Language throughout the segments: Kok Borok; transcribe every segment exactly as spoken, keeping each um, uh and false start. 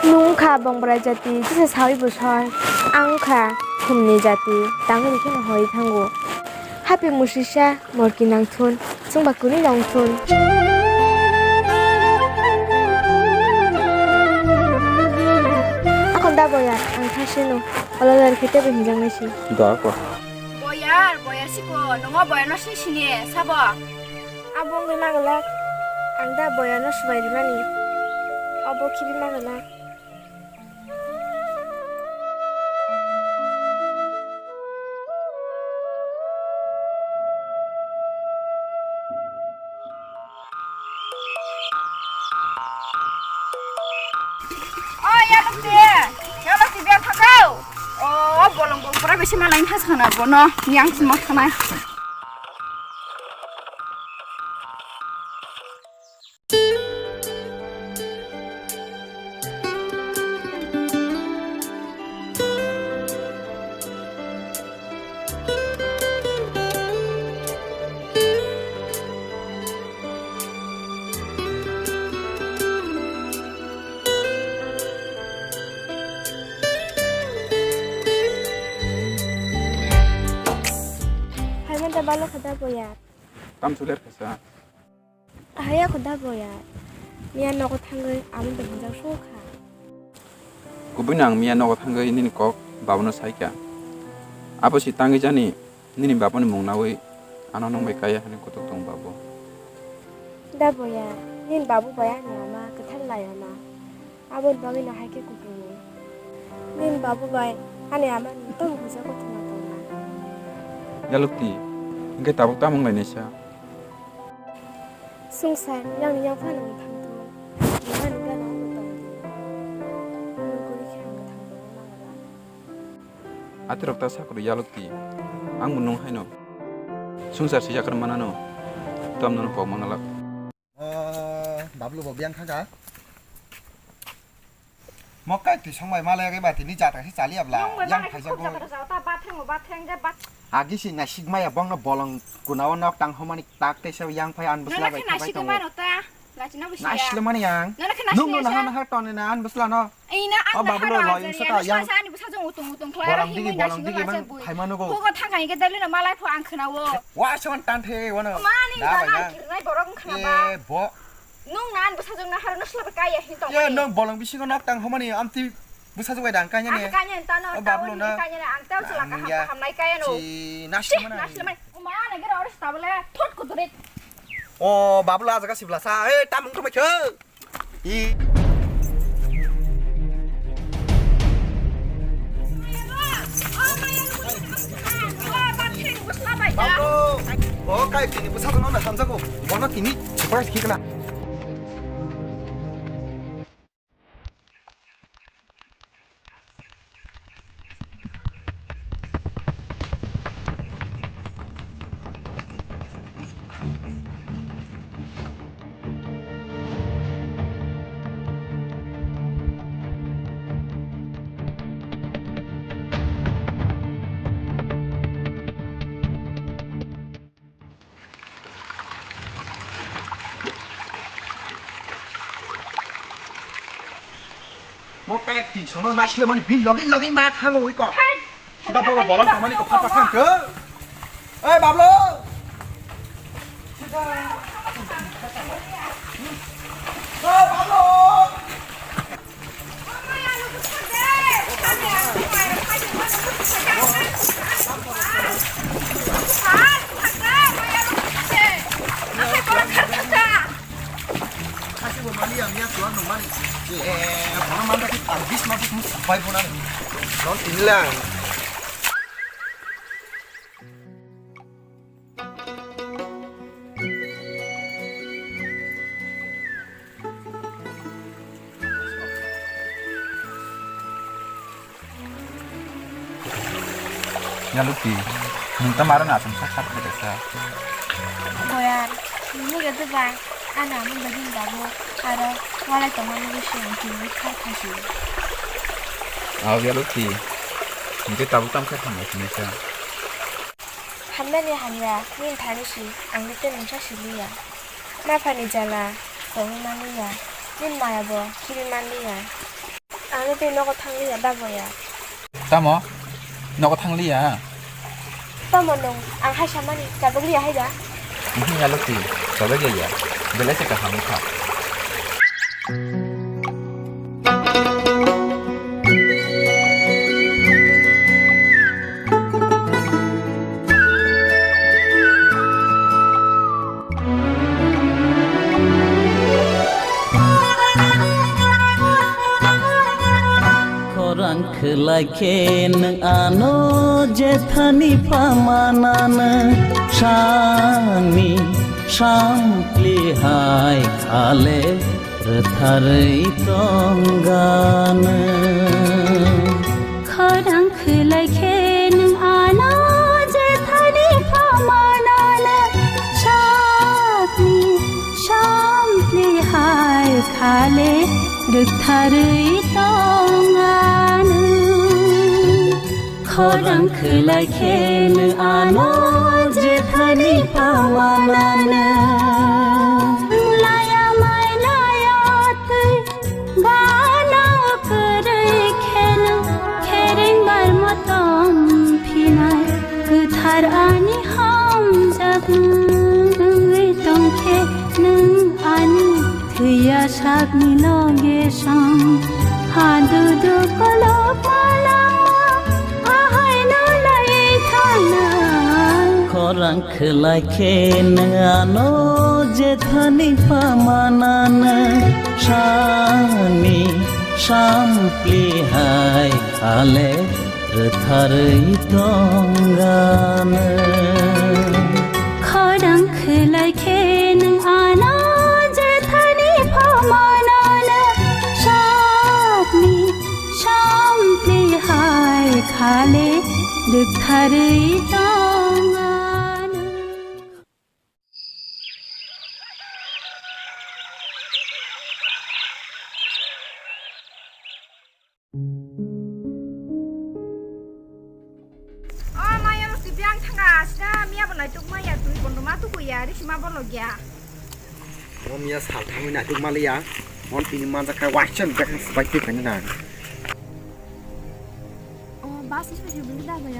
Nwng wngkha bongbrai jati, jesa sawi bwsai. Ang wngkha khumni jati, tangwi kheno hoi thango. Hape musisa morki nangthun, chwngba kwnwi nangthun. Akhon da boya, ang thasino, olo lar khe tebo hinjaknai si. Da ko. Boyar, boyar siko, nongo boyarno sini sini, sabo. Abo wngwi magalak, ang da boyarno swbai rimani, obo khibi magalak. O Yalukti, Yalukti, biyang thangkau. O bolong bong pura bisi malai thas khana bono, yang sima khana. Phaimanta balo kha da boya. Tam suler kasa. Ahaya kho da boya. Miya nogo thangwi amo bai hinjak sukha. Kubui nang miya nogo thangwi nini kok babono saikha. Abo si tangwi jani nini baboni mung nawi ano nwng bai kaya hwnwi kutuk tong babo. Da boya, nini babu bai ani ama kwthar lai ama. Aboni bagwi no hai khe kutungo. Nini babu bai ani ama ni tong buja kothoma tongma. Yalukti, hwnkhe tabuk tamo wnglainaisa? Swngchar yang yang phano wng thang tong. Ani gana ano tong di. Ano guri khe ang thang tong mangala. Atirok ta sakuru Yalukti. Ang bo nung haino. Swngchar sijak rw manano. Tamno kok mangalak. O, Bablu bo biyang kha ka? Mo kai twi song bai ma lagwi ba tini jatra se chali abla. Nung bai yang manai khe khajak khuk bo. Jatra jao ta batheng bo batheng je bat. Agi si naisik maya bongno bolong kunao nok tang homani tak tei se yang phai an bwsla bai khabai tongo. Nung khe naisik mano ta. Lachina bo siya. Naisle mani yang. Nung khe naisle mani yang. Nung no naha naha tone na an bwsla no. Ina ang. O Bablu lo yang saka yang. Ani bwsajwng utung utung khlai. Bolong digi bolong digi mang phaimano go. Kogo thangka hingke dalino malai pho ang khnawo. Wa son tan the wano. Mani da bai na. Kirnai borok khna ba. E bo. Nung nan bwsajwk na harno slaba kaya hin tong. Ye nung bolong bisingo nok tang homani amti bwsajwk bai dang kanya ne. Kanya tano. O Bablu na. Kanya ne ang tau chwla kaham kaham nai kaya no. Chi nasle mana. Nasle mai. O ma ne gero ore stabale thot kudurik. O Bablu ajaga sibla sa. E tamung thumai khe. I. Bablu. O kai tini bwsajwk no hamjago. Bono tini surprise khikna. Mo pek tin sono naisle mani bin logi logi ma thango ui ko. Hai. Suda bobo bolong kamani ko phapa thang ko. Oi Bablu. Oi Bablu. Kasi bo mani ya miya tuan no mani. Eh, kono manda ki tarbis mabuk mus bai bona. Non tinilang. Yalukti, nwng tamo aro no aswk sak sak khe kaisa. Boyar, nini khe ba, ano amon bai nini babu aro walai tongmani bising ang tini thar kha si. Aw Yalukti, hinkhe tabuk tamo khe hambai sini sa. Hamnani hamya, nini thani si, ang de tei mungsa si liya. Maphani jala, tongwi manliya, nini maya bo khibi manliya. Tei nogo thang liya da boya. Tamo? Nogo thang liya? Tamo nung? Ang hai samani, tabuk liya hai da? Bihing alo ti, tabuk liya. Belai se kaham wngkha. Khorang khwlai khe nwng ano jethani phamananw sani sampli hai khale rwtharwi tongganw. Khorang khwlai khe nwng ano jethani phamananw sakni sampli hai khale rwktharwi tonganw. Khorang khwlai khe nwng ano jethani phamananw laya mai laya twi Gana kwrwi kheno khereng bar motom phinai kwthar ani hamjak wngwi tongkhe nwng ani thwiya sakni loge song hadudu kolok malama ahaino lai thana. Khorang khwlai khe nwng ano jethani phamananw sani sampli hai khale rwtharwi tongganw. Khorang khwlai khe nwng ano jethani phamananw sakni sampli hai khale rwktharwi tongganw. O maya rok twi biyang thanga asra miya bo naituk maya twi bondo ma tuku ya risi ma bolok ya. O miya sal thangwi naituk maliya. Mon tini manjak kha waisang bek swbai twi khaina nang. O bus is with you, bring that way.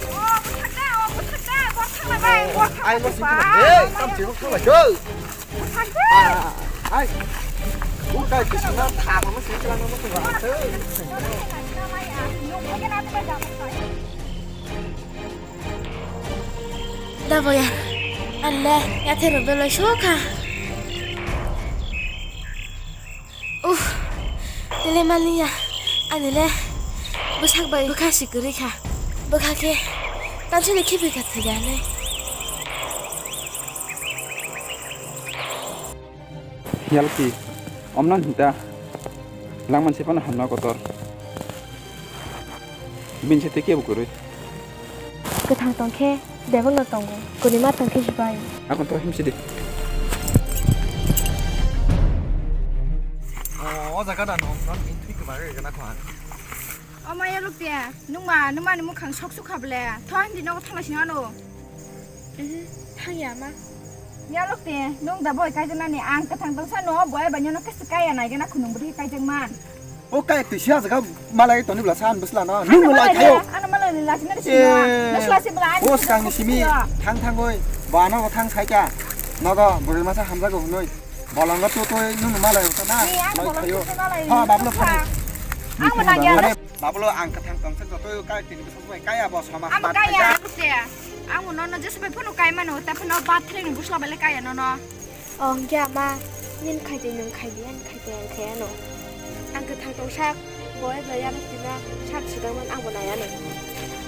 O bwthak de, o bwthak de, bor thang lai bai, bor thang lai. Ai, bor thang lai. Ei, tam chiruk thang lai, go. Bwthak de. Ah, ai. Bukai kisna thang mo sing klang mo sing. Nung kaya na tu bai jam. Da boya, anle yathero belai sokha. Uff, tele maliya, anile bwsak bai bwkha si kwrwi kha. Bwkha khe tansini khibi kha thwiya nai. Yalki, omno hinta langman se phano hamna kotor. Bini se tei kebo kwrwi. Kwthang tong khe debolo tongo, kwrwima tong khe sibai. Akon to himsi di. O, o jaga da no, non min thui kwbari gana kho. O maya lukte, nungma, nungmani mukhang sok sukha ble. Tho, hindi nogo thangna sino ano. Mhm, thangya ma. Ya lukte, nung da boi kaijaknani, ang kwthang tongsa no, boi bai nyono kesi kaya nai gana khunung bwrwi kaijakman. O kaya twi sia jaga malai toni bla san bwsla no. Nung malai thayo. Ano malai ni lasi nari sino. Nung lasi bla ani. O skang ni simi, thang thang oi, ba no thang saika. Nogo, bwrwi masa hamjago hunoi. Bolongo to to nung malai uta na. Ni ang bolong to malai. Ha, bablo phani. Ang malai ya. Bablo ang kwthang tongsa joto kaya tini bwsok bai kaya bo somaj. Ang kaya. Ang nono jesa bai phano kai mano, ta phano bathre ni bwsla bai le kaya nono. O hwnkhe ama, nini khaitwi nwng khaidi, ani khaitwi ang khai ano. Ang kwthang tongsak, bo eba yarak tina sak sidokman ang bo nai ano.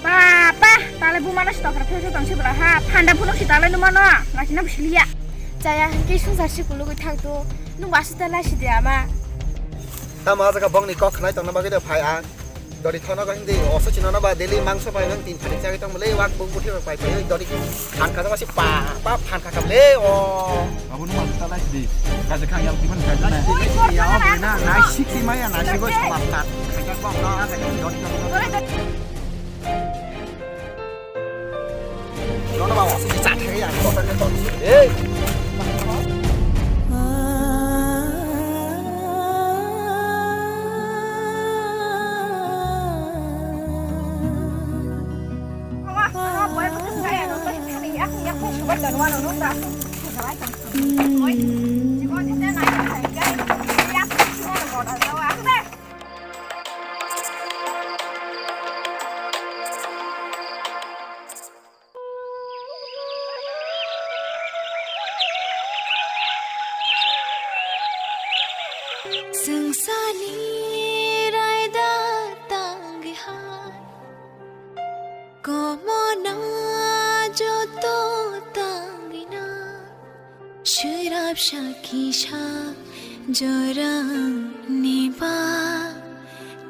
Papa, tale buma no si tokra phese tong si bwla ha, phanda phunuk si tale numa no, lachina bo siliya. Chaya hwnkhe sungsa si kulugwi thang tu, nung bo aswk ta lai si de ama. Tamo ah jaga bongni kok khnai tongna bagwi de phai ang. Dori thono gani de, oso chino no ba daily mangso pai nang tin thani chagwi tong le, wak bung buthi pai pai dori phan kha ma si pa pa phan kha kam le o. Abo no ma ta lai di. Ka je khang yal kiman ka je na. Ya o na nai sik si ma ya na si go ma phan. Ka ja ko na ka dori dori. Nono ba oso cha thai ya ko ta ko. Ei. Swngcharni raida tangwi hai, komono joto tangwi na, swrapsa kisa jorani ba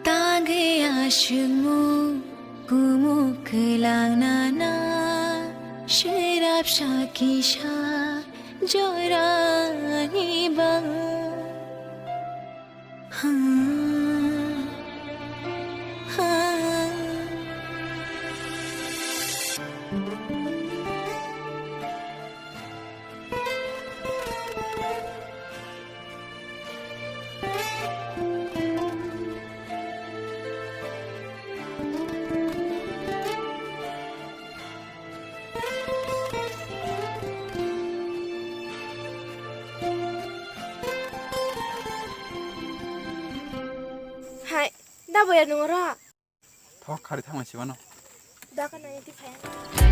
tangwi aswkmung. Kumu kwlangna na swrapsa kisa jorani ba. Hai, da boya nung oro? Thok khari thangma sibano. Da ka nai ti phai.